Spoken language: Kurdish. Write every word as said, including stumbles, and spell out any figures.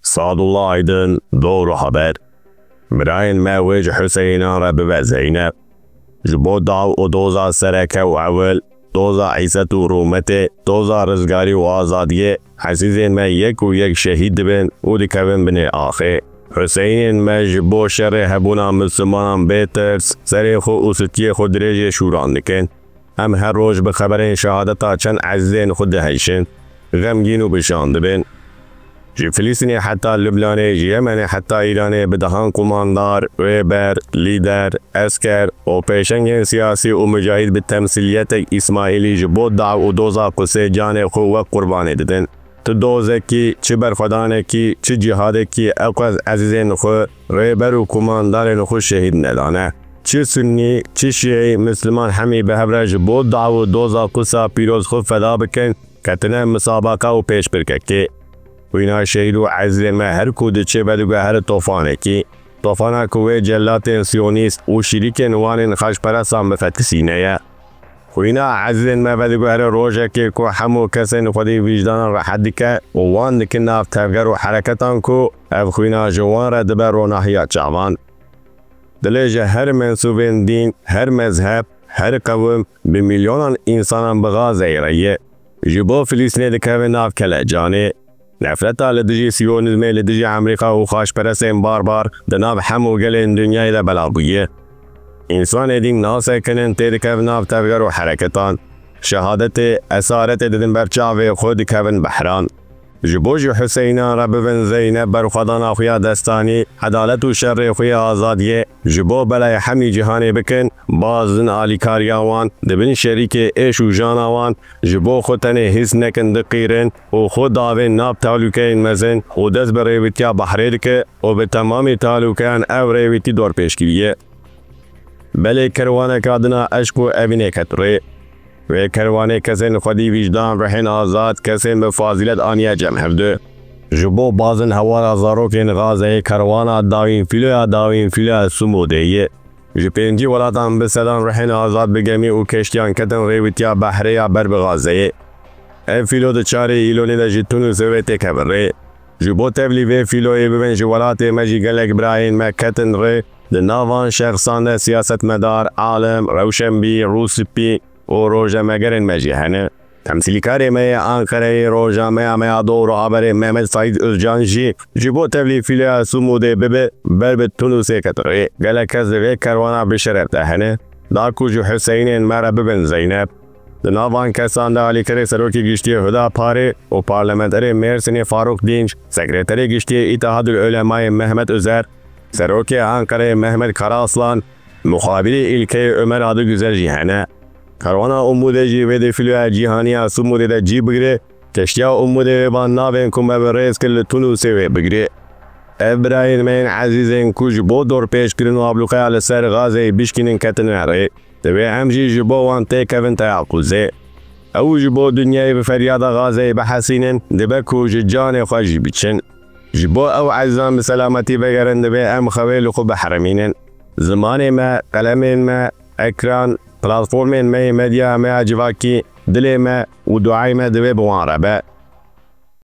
Sadullah Aydın, Doğru Haber. Birayên me wê ji Huseynan re bibe Zeynep. Ji bo daw û doza sereke û ewil, doza îzzet û rûmetê, doza rizgarî û azadiyê, ezîzên me yek û yek şehîd dibin û dikevin binê axê. Huseynên me ji bo şerê hebûna Mislimanan bê tirs, serê xwe û stiyê xwe dirêjê şûran dikin. Em her roj bi xeberên şehadeta çend ezîzên xwe dihişin, xemgîn û bi şan dibin. Ji Filistînê heta Lubnanê, ji Yemenê heta Îranê bi dehan qumandar, rêber, lîder, esker û pêşengên siyasî û mucahîd bi temsîliyetek Îsmaîlî ji bo daw û doza Qusê canê xwe wek qurbanê didin. Ti dozekî, çi berxwedanekî, çi cîhadekî ew qas ezîzên xwe, rêber û kumandarên xwe şehîd nedane. Çi Sunnî, çi Şîî, Misliman hemî bi hev re ji bo daw û doza Qusa pîroz xwe feda bikin, ketine misabaqa û pêşbirkekê. Xwîna şehîd û ezîzên me her ku diçe vediguhere tofanekî. Tofana ku wê celatên siyonîst û şirîkên wan ên xaçperestan bifetisîne ye. Xwîna ezîzên me vediguhere rojekê ku hemû kesên xwedî wijdanan rehet dike û wan dikin nav tevger û hereketan ku ev xwîna ji wan re dibe ronahiya çavan. Dilê ji her mensûbên dîn, her mezheb, her qewim bi milyonan însanan bi Gazeyê re ye. Ji bo Filistînê dikeve nav kelecanê. Nefreta li dijî siyonîzmê, li dijî Amerîka û xaçperestên barbar di nav hemû gelên dinyayê de belav bûye. Însanê dîn nasekinin tê dikevin nav tevger û hereketan. Şehadetê, esaretê didin ber çavê xwe, dikevin behran. Ji bo ji Huseynan re bibin Zeynep berxwedana xwe ya destanî, edalet û şerê xwe ya azadiyê, ji bo belayê hemî cîhanê bikin, bazin alîkariya wan, dibin şerîkê êş û jana wan, ji bo xwe tenê hîs nekin diqîrin û xwe davên nav tehlûkeyên mezin û dest bi rêwîtiya behrê dike û bi temamî tehlûkeyan ev rêwîtî dorpêçkirî ye. Belê kerwaneka dina eşq û evînê ket rê. Wê kerwanê kesên xwedî wijdan, rihên azad, kesên bi fazîlet aniye cem hevdu. Ji bo bazin hewara zarokên Gazeyê kerwana dawîn fîloya dawîn fîloya Sumûdê ye. Ji pêncî welatan bi sedan rihên azad bi gemî û keştiyan ketin rêwîtiya behrê ya ber bi Gazeyê. Ev fîlo di çarê Îlonê de ji Tunusê wê têkeve rê. Ji bo tevlî vê fîloyê bibin ji welatê me jî gelek birayên me ketin rê. Di nav van şexsan de siyasetmedar, alim, rewşenbîr, rûspî û rojnamegerên me jî hene. Temsîlkarê me yê Anqereyê, rojnameya me ya Doğru Haberê Mehmet Saîd Özcan jî ji bo tevlî fîloya Sumûdê bibe ber bi Tunusê ket rê. Gelek kes di vê kerwana bi şeref de hene. Da ku ji Huseynên me re bibin Zeynep. Di nav van kesan de alîkarê Serokê Giştî yê Hudaparê û parlamenterê Mêrsînê Farûq Dînç, sekreterê giştî yê Îtihadul Ulemayê Mehmet Özer, Serokê Anqereyê Mehmet Karaaslan, muxabirê Îlkeyê Ömer Adıgüzel jî hene. Kerwana Umûdê jî vê di fîloya cîhanî ya Sumûdê de cî bigire, keştiya Umûdê wê van navên ku me bi rêz kir li Tunusê wê bigire. Ev birayên me yên ezîzên ku ji bo dorpêçkirin û ablûqeya li ser Gazeyê bişkînin ketine rê. Divê em jî ji bo wan têkevin teyaqûzê. Ew ji bo dinyayê bi feryada Gazeyê bihesînin, dibe ku ji canê xwe jî biçin. Ji bo ew ezîzan bi selametî vegerin, divê em xewê li xwe biheremînin. Zimanê me, qelemên me, ekran, platformên me yê medya me ya civakî, dilê me û duayê me divê bi wan re be.